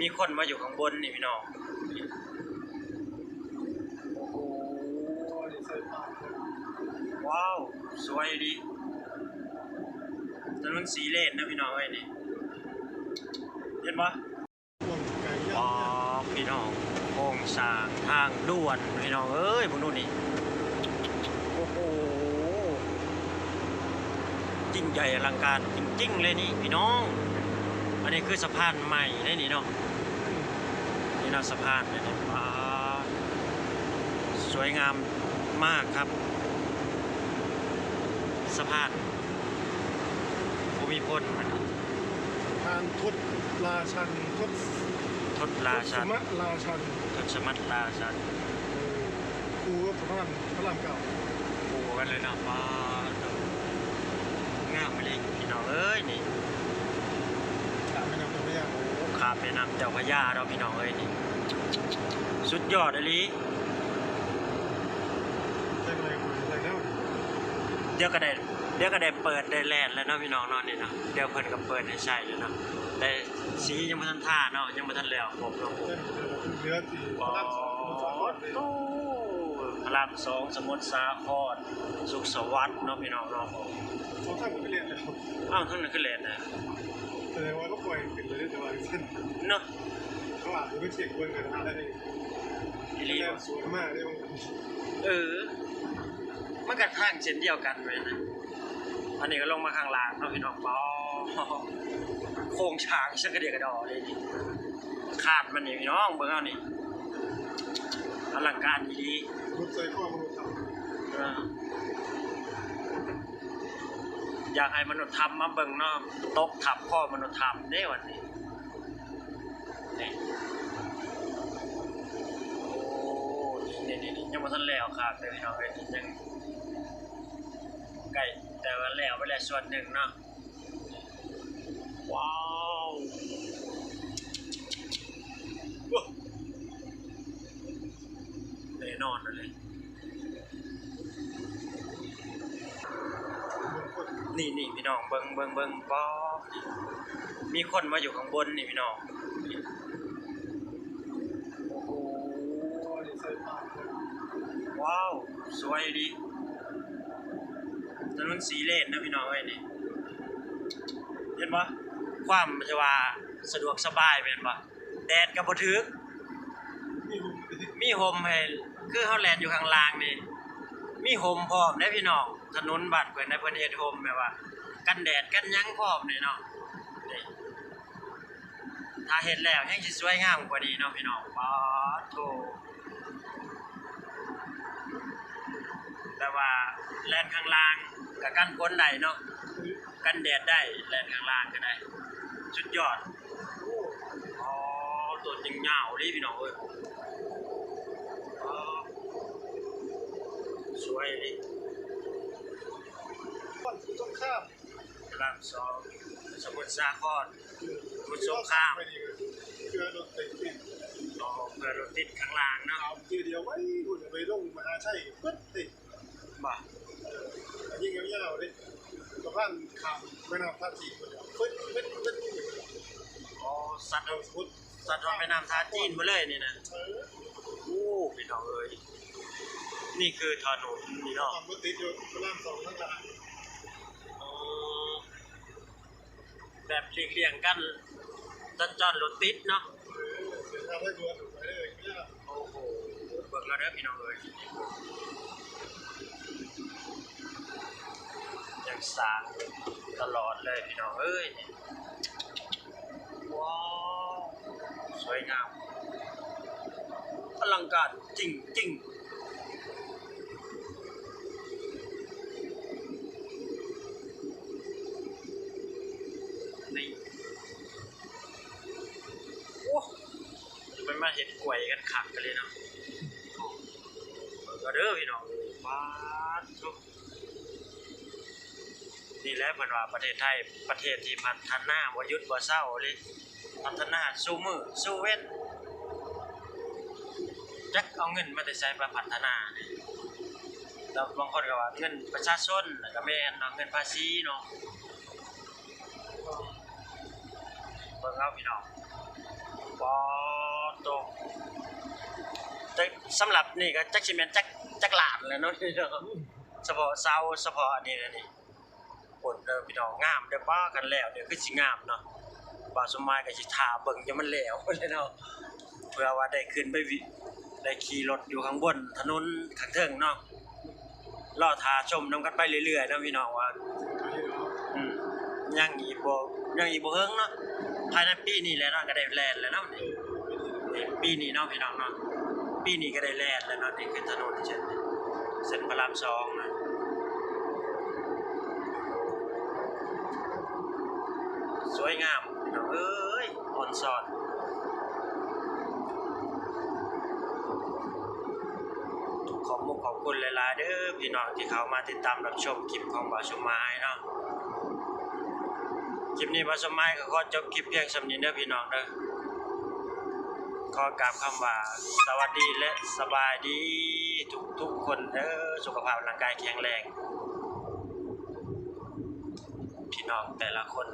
ມີຄົນມາຢູ່ຂ້າງບົນນີ້ພີ່ນ້ອງ. ໂອ້ໂຫ ວ້າວ ສວຍອີ່ຫຼີ. ຖະໜົນສີ່ເລນເດີພີ່ນ້ອງເອີຍນີ້ ເຫັນບໍ່? ອໍ ພີ່ນ້ອງ ໂຄງສ້າງທາງດ່ວນພີ່ນ້ອງເອີຍ ເບິ່ງດູນີ້. ໂອ້ໂຫ ຍິ່ງໃຫຍ່ອະລັງການຈິງໆ ເລີຍນີ້ພີ່ນ້ອງ. ອັນນີ້ຄືສະພານໃໝ່ເດ້ນີ້ເນາະ ນີ້ເນາະ ສະພານນີ້ ປາດ ສວຍງາມມາກຄັບ ສະພານ ພູມີພົນ ທາງທົດລາຊັນ ທົດ ທົດລາຊັນ ທົດສະມະລາຊັນ ທົດສະມັດລາຊັນ ເອີ ຄູ່ກັບສະພານພະລາມເກົ້າ ຄູ່ກັນເລີຍເນາະ. ປາດໂທ້ ງາມອີ່ຫຼີພີ່ນ້ອງເອີຍນີ້ ຂ້າມແມ່ນ້ຳເຈົ້າພະຍາ ໂອ້ ຂ້າມແມ່ນ້ຳເຈົ້າພະຍາເນາະພີ່ນ້ອງເອີຍນີ້ ສຸດຍອດອີ່ຫຼີ. ດຽວກໍໄດ້ ດຽວກໍໄດ້ເປີດໄດ້ແລ່ນແລ້ວເນາະພີ່ນ້ອງເນາະ ນີ້ເນາະ. ດຽວເພິ່ນກໍເປີດໃຫ້ໃຊ້ແລ້ວເນາະ ແຕ່ສີຍັງບໍ່ທັນທາເນາະ ຍັງບໍ່ທັນແລ້ວຄົບເນາະ. ເຫຼືອທີ່ພະລາມສອງ ໂອ້ ພະລາມສອງ ສະໝຸດສາຄອນ ສຸກສະຫວັດເນາະພີ່ນ້ອງເນາະ. ເອົ້າ ທາງນັ້ນຄືແລ່ນແລ້ວ ເອົ້າ ທາງນັ້ນຄືແລ່ນແລ້ວ ແສດງວ່າເຂົາປ່ອຍຂຶ້ນເລີຍ ແຕ່ວ່າຊັ້ນເນາະ ເຂົາອາດຈະໄປເຊັກເບິ່ງກໍໄດ້ ອີ່ຫຼີ ແລ່ນສວນມາເດ້. ເອີ ມັນກໍທາງເສັ້ນດຽວກັນເວີຍນະ. ອັນນີ້ກໍລົງມາຂ້າງລ່າງເນາະພີ່ນ້ອງ. ປາດ ໂຄງສ້າງສັງກະດີກະດໍເດ້ນີ້ ຄານມັນນີ້ພີ່ນ້ອງ ເບິ່ງເອົານີ້ ອະລັງການອີ່ຫຼີ. ເອີ ຢາກໃຫ້ມະນຸດທຳມາເບິ່ງເນາະ ຕົກທັບຄໍມະນຸດທຳເດ້ວັນນີ້. ນີ້ ໂອ້ ນີ້ໆ ຍັງບໍ່ທັນແລ້ວຄັກເດີພີ່ນ້ອງເອີຍ ຍັງໃກ້ ແຕ່ວ່າແລ້ວໄປແລ້ວສ່ວນໜຶ່ງເນາະ. ວ້າວ ແນ່ນອນເລີຍ. ນີ້ໆ ພີ່ນ້ອງ ເບິ່ງ ເບິ່ງ ເບິ່ງ ປາດ ມີຄົນມາຢູ່ຂ້າງບົນນີ້ພີ່ນ້ອງ. ໂອ້ໂຫ ວ້າວ ສວຍອີ່ຫຼີ. ຖະໜົນສີ່ເລນເດີພີ່ນ້ອງເອີຍນີ້ ເຫັນບໍ່? ຄວາມທີ່ວ່າສະດວກສະບາຍແມ່ນບໍ່? ແດດກໍບໍ່ຖືກ ມີຮົ່ມໃຫ້ ຄືເຮົາແລ່ນຢູ່ຂ້າງລ່າງນີ້ ມີຮົ່ມພ້ອມເດ້ພີ່ນ້ອງ. ຖະໜົນບ້ານເພິ່ນນະ ເພິ່ນເຮັດຮົ່ມແບບວ່າກັນແດດກັນຫຍັງພ້ອມນີ້ເນາະ. ນີ້ ຖ້າເຮັດແລ້ວຍັງຊິສວຍງາມກວ່ານີ້ເນາະພີ່ນ້ອງ. ປາດໂທ້ ແຕ່ວ່າແລ່ນຂ້າງລ່າງກໍກັນຝົນໄດ້ເນາະ ກັນແດດໄດ້ ແລ່ນຂ້າງລ່າງກໍໄດ້ ສຸດຍອດ. ອໍ ຕົ້ນຍາວໆເດ້ພີ່ນ້ອງເອີຍ ສວຍເດ້. ສະໝຸດສາຄອນ ສະໝຸດສາຄອນ ເພື່ອລົດຕິດ ອໍ ເພື່ອລົດຕິດຂ້າງລ່າງເນາະ. ເທື່ອດຽວໄວພຸ້ນ ໄປລົງມະຫາໄຊເບິດຕິດ ບໍ່ ເອີ ຍິງຍາວໆເດ້ ສະພານຂ້າມແມ່ນ້ຳທ່າຈີນພຸ້ນ ເບິດໆ. ອໍ ສັດ ສັດຮອດແມ່ນ້ຳທ່າຈີນໝົດເລີຍນີ້ນະ. ໂອ້ ພີ່ນ້ອງເອີຍ ນີ້ຄືຖະໜົນນີ້ເນາະ ແບບຫຼີກລ່ຽງກັນ ສັນຈອນລົດຕິດເນາະ. ໂອ້ໂຫ ເບິ່ງເອົາເດີພີ່ນ້ອງເອີຍ ຍັງສ້າງຢູ່ຕະຫຼອດເລີຍພີ່ນ້ອງເອີຍ. ວ້າວ ສວຍງາມ ອະລັງການຈິງໆ ນີ້ ໂອ້ ມັນມາເຮັດກວຍກັນຄັກກັນເລີຍເນາະ. ເບິ່ງເອົາເດີພີ່ນ້ອງເອີຍ ປາດໂທ້. ນີ້ແຫຼະເພິ່ນວ່າປະເທດໄທ ປະເທດທີ່ພັດທະນາບໍ່ຢຸດບໍ່ເຊົາເລີຍ ພັດທະນາສູ່ມື້ສູ່ເວັນ. ຈັກເອົາເງິນມາແຕ່ໃສມາພັດທະນານີ້ ແລ້ວບາງຄົນກໍວ່າເງິນປະຊາຊົນ ກໍແມ່ນເນາະ ເງິນພາສີເນາະ. ເບິ່ງເອົາພີ່ນ້ອງ ປາດໂທ້ ແຕ່ສຳລັບນີ້ກໍຈັກຊິແມ່ນຈັກ ຈັກລ້ານແລ້ວເນາະ ສະເພາະເສົາ ສະເພາະອັນນີ້ແຫຼະນີ້ ໂອ້ເດີພີ່ນ້ອງ ງາມເດີ ປ້າ ຄັນແລ້ວນີ້ຄືຊິງາມເນາະ ບ່າວສົມໝາຍກໍຊິຖ້າເບິ່ງຈົນມັນແລ້ວພຸ້ນແຫຼະເນາະ ເພື່ອວ່າໄດ້ຂຶ້ນໄປວິ ໄດ້ຂີ່ລົດຢູ່ຂ້າງບົນຖະໜົນຂ້າງເທິງເນາະ ລໍຖ້າຊົມນຳກັນໄປເລື້ອຍໆເນາະພີ່ນ້ອງວ່າ ອືມ ຍັງອີກບໍ່ ຍັງອີກບໍ່ເຫິງເນາະ ພາຍໃນປີນີ້ແຫຼະເນາະ ກໍໄດ້ແລ່ນແລ້ວເນາະ ນີ້ ນີ້ປີນີ້ເນາະພີ່ນ້ອງເນາະ ປີນີ້ກໍໄດ້ແລ່ນແລ້ວເນາະ ນີ້ຄືຖະໜົນເສັ້ນ ເສັ້ນພະລາມສອງນະ ສວຍງາມພີ່ນ້ອງເອີຍ ອອນຊອນ ຂໍຂອບມຸກຂອບຄຸນຫຼາຍໆເດີພີ່ນ້ອງ ທີ່ເຂົ້າມາຕິດຕາມຮັບຊົມຄລິບຂອງບ່າວສົມໝາຍເນາະ ຄລິບນີ້ບ່າວສົມໝາຍກໍຂໍຈົບຄລິບພຽງສ່ຳນີ້ເດີພີ່ນ້ອງເດີ ຂໍກ່າວຄຳວ່າ ສະຫວັດດີ ແລະ ສະບາຍດີທຸກໆຄົນເດີ ສຸຂະພາບຮ່າງກາຍແຂງແຮງ ພີ່ນ້ອງແຕ່ລະຄົນ